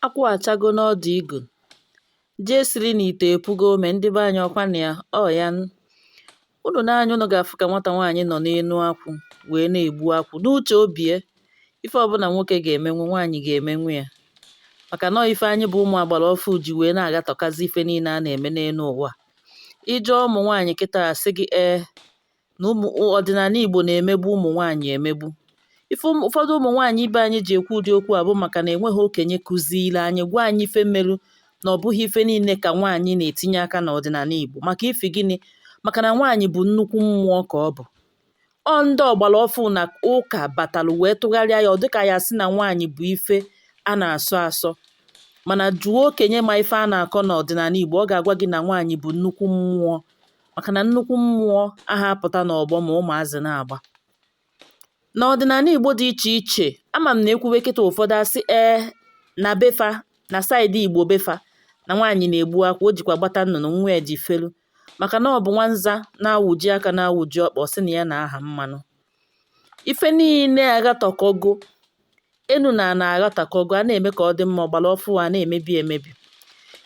Akwụ achago n'ọdụ igu. Ji esiri n'ite epugo ome. Ndị be anyị, ọkwa na ya ọ ya unu n'anya, unu ga-afụ ka nwata nwaanyị nọ n'enu akwụ wee na-egbu akwụ n'uche obie. Ife ọbụla nwoke ga-emenwu, nwaanyị ga-emenwu ya, maka nọọ ife anyị bụ ụmụ agbara ọfụ ji wee na-agatọkazi ife niile a na-eme n'elu ụwa. Ijụọ ụmụ nwaanyị kịta, asị gị ee, na ụmụ ọdịnala Igbo na-emegbu ụmụ nwaanyị emegbu. Ife ụfọdụ ụmụ nwaanyị ibe anyị ji ekwu ụdị okwu a bụ maka na enweghị okenye kụziiri anyị, gwa anyị ife merụ na ọ bụghị ife niile ka nwaanyị na-etinye aka n'ọdịnala Igbo. Maka ife gịnị? Maka na nwaanyị bụ nnukwu mmụọ ka ọ bụ. Ọ ndị ọgbara ọfụ na ụka batalụ wee tụgharịa ya, ọ dịka ya sị na nwaanyị bụ ife a na-asọ asọ. Mana jụọ okenye ma ife a na-akọ n'ọdịnala Igbo, ọ ga-agwa gị na nwaanyị bụ nnukwu mmụọ, maka na nnukwu mmụọ aha apụta n'ọgbọ ma ụmụazị na-agba. N'ọdịnala Igbo dị iche iche, ama m na ekwuwe kịta, ụfọdụ asị ee, na befa, na side Igbo befa, na nwaanyị na-egbu akwụ, o jikwa gbata nnụnụ nwa ya ji felu, maka na ọ bụ nwanza na-awụji aka na-awụji ọkpa, ọ sị na ya na-aha mmanụ. Ife niile aghatọkọgo enu na ana, aghatakọgo a na-eme ka ọ dị mma, ọgbara ọfụ a na-emebi emebi.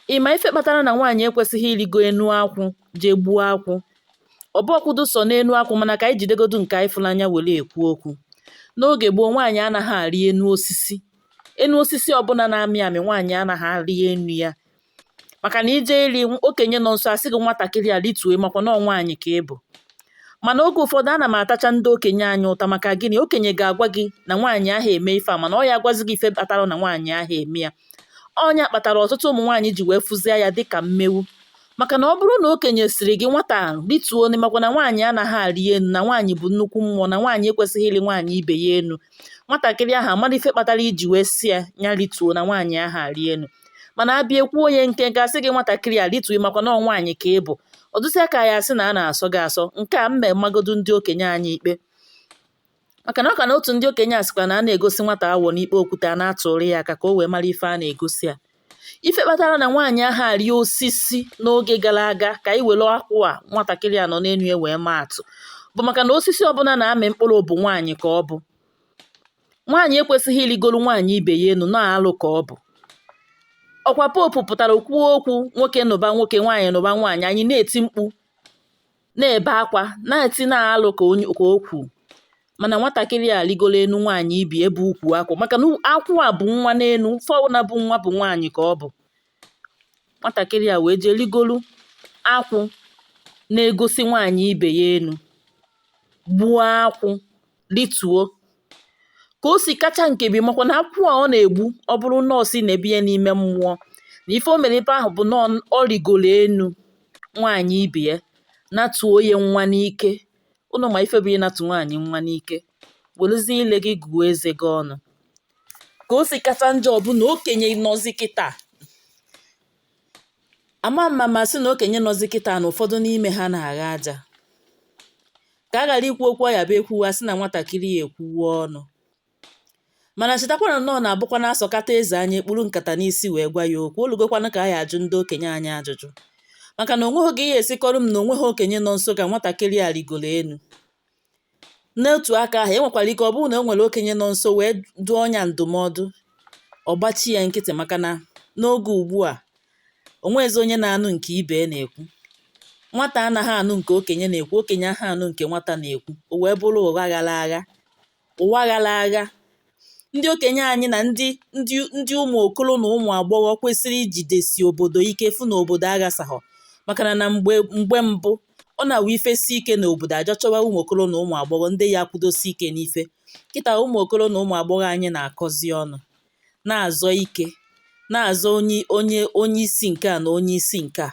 Ịma ife kpatara na nwaanyị ekwesịghị irigo enu akwụ jee gbuo akwụ? Ọ bụ ọkwụdo sọ n'enu akwụ, mana ka anyị jidegodu nke anyị fụrụ anya were ekwu okwu. N'oge gboo, nwaanyị anaghị arị enu osisi. Enu osisi ọbụla na-amị amị, nwaanyị anaghị arị enu ya, maka na ije iri, okenye nọ nso asị gị, "Nwatakịrị a, litue, makwa na ọ nwaanyị ka ị bụ." Mana oge ụfọdụ ana m atacha ndị okenye anyị ụta. Maka gịnị? Okenye ga-agwa gị na nwaanyị ahụ eme ife a, mana ọ ya agwazi gị ife kpatara na nwaanyị ahụ eme ya. Ọnya kpatara ọtụtụ ụmụ nwaanyị ji wee fụzie ya dịka mmewu, maka na ọ bụrụ na okenye siri gị, "Nwata, rituo, makwa na nwaanyị anaghị arị enu, na nwaanyị bụ nnukwu mmụọ, na nwaanyị ekwesịghị ịrị nwaanyị ibe ya enu," nwatakịrị ahụ amara ife kpatara iji wee si ya ya rituo, na nwaanyị ahụ arị enu. Mana abịa ekwuo onye nke nke asị gị, "Nwatakịrị a, rituo, makwa na ọ nwaanyị ka ị bụ," ọ dụsịa ka ya asị na a na-asọ gị asọ. Nke a mma magodu ndị okenye anyị ikpe, maka na ọ ka na otu ndị okenye a sịkwa na a na-egosi nwata awọ n'ikpe okwute, a na-atụrụ ya aka ka o wee mara ife a na-egosi ya. Ife kpatara na nwaanyị ahụ arị osisi n'oge gara aga, ka anyị were akwụ a nwatakịrị a nọ n'enu ya wee maa atụ, bụ maka na osisi ọbụla na-amị mkpụrụ bụ nwaanyị ka ọ bụ. Nwaanyị ekwesịghị irigoro nwaanyị ibe ya enu, na-alụ ka ọ bụ. Ọkwa popu pụtara kwuo okwu nwoke nụba nwoke, nwaanyị nụba nwaanyị, anyị na-eti mkpu, na-ebe akwa, na-eti na-alụ ka onye ka o kwuru. Mana nwatakịrị a rigoro enu nwaanyị ibi ebe ukwu akwụ, maka na akwụ a bụ nwa n'enu ife ọbụla bụ nwa bụ nwaanyị ka ọ bụ. Nwatakịrị a wee jee rigolu akwụ na-egosi nwaanyị ibe ya enu, gbuo akwụ, rituo. Ka o si kacha nke bụ, makwa na akwụ a ọ na-egbu, ọ bụrụ nọọsụ na-ebi ya n'ime mmụọ, na ife o mere ebe ahụ bụ na ọ rigoro enu nwaanyị ibe ya, natuo ya nwa n'ike. Ụnụ ma ife bụ ịnatụ nwaanyị nwa n'ike? Werezie ile gị gụọ eze gị ọnụ. Ka o si kacha njọ bụ na okenye nọzi kịta, ama mma ma sị na okenye nọzi kịta, na ụfọdụ n'ime ha na-agha aja ka a ghara ikwu okwu. Ọ ya bụ ekwuwa sị na nwatakịrị ya ekwuwe ọnụ. Mana chetakwana na ọ na-abụkwa na asọkata eze anya ekpuru nkata n'isi wee gwa ya okwu. Olugokwanụ ka a ya ajụ ndị okenye anyị ajụjụ, maka na onweghị oge ihe esikọrọ m na onweghị okenye nọ nso ka nwatakịrị a rigoro enu. N'otu aka ahụ, enwekwara ike ọ bụrụ na e nwere okenye nọ nso wee dụọ ọnya ndụmọdụ, ọ gbachi ya nkịtị, maka na n'oge ugbu a, onwezi onye na-anụ nke ibe na-ekwu. Nwata anaghị anụ nke okenye na-ekwu, okenye ahụ anụ nke nwata na-ekwu. O wee bụrụ ụgha ghara agha, ụwa ghara agha. Ndị okenye anyị na ndị ụmụ okoro na ụmụ agbọghọ kwesịrị ijidesi obodo ike, fụ na obodo aghasaghọ, maka na na mgbe mbụ, ọ na-awụ ife si ike n'obodo, aja chọwa ụmụ okoro na ụmụ agbọghọ ndị ya akwụdosi ike n'ife. Kịta, ụmụ okoro na ụmụ agbọghọ anyị na-akọzi ọnụ, na-azọ ike, na-azọ onye isi nke a na onye isi nke a.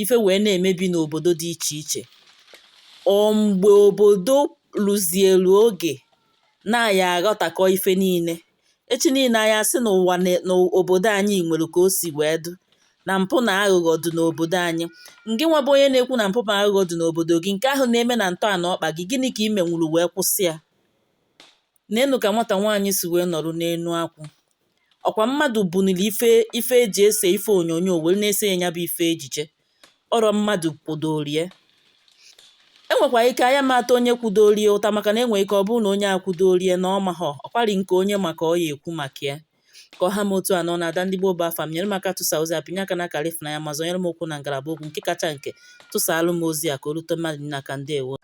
Ife wee na-emebi n'obodo dị iche iche. Ọ mgbe obodo rụzielu oge na-aya aghọtakọ ife niile, echi niile anyị asị na ụwa n'obodo anyị nwere ka o si wee dụ, na mpụ na aghụghọ dị n'obodo anyị. Ngị nwa bụ onye na-ekwu na mpụ na aghụghọ dị n'obodo gị, nke ahụ na-eme na ntọala ọkpa gị, gịnị ka ị menwuru wee kwụsị ya? N'enu ka nwata nwaanyị si wee nọrọ n'enu akwụ. Ọkwa mmadụ buniri ife eji ese ife onyonyo wee na-ese ya, bụ ife ejije ọrọ mmadụ kwudorie. Enwekwa ike anya mata onye kwudorie ụta, maka na enwere ike ọ bụrụ na onye a kwudorie na ọ maghọ ọkwari nke onye maka ọ ya ekwu maka ya. Ka ọ ha m otu a n'ọnụ. Ada ndị gboo bụ afa m. Nyere m aka tụsa ozi a, pinye aka n'akara ịfụnanya, ma zọnyere m ụkwụ na ngalaba okwu. Nke kacha nke, tụsaalụ m ozi a ka o rute mmadụ niile aka. Ndewo.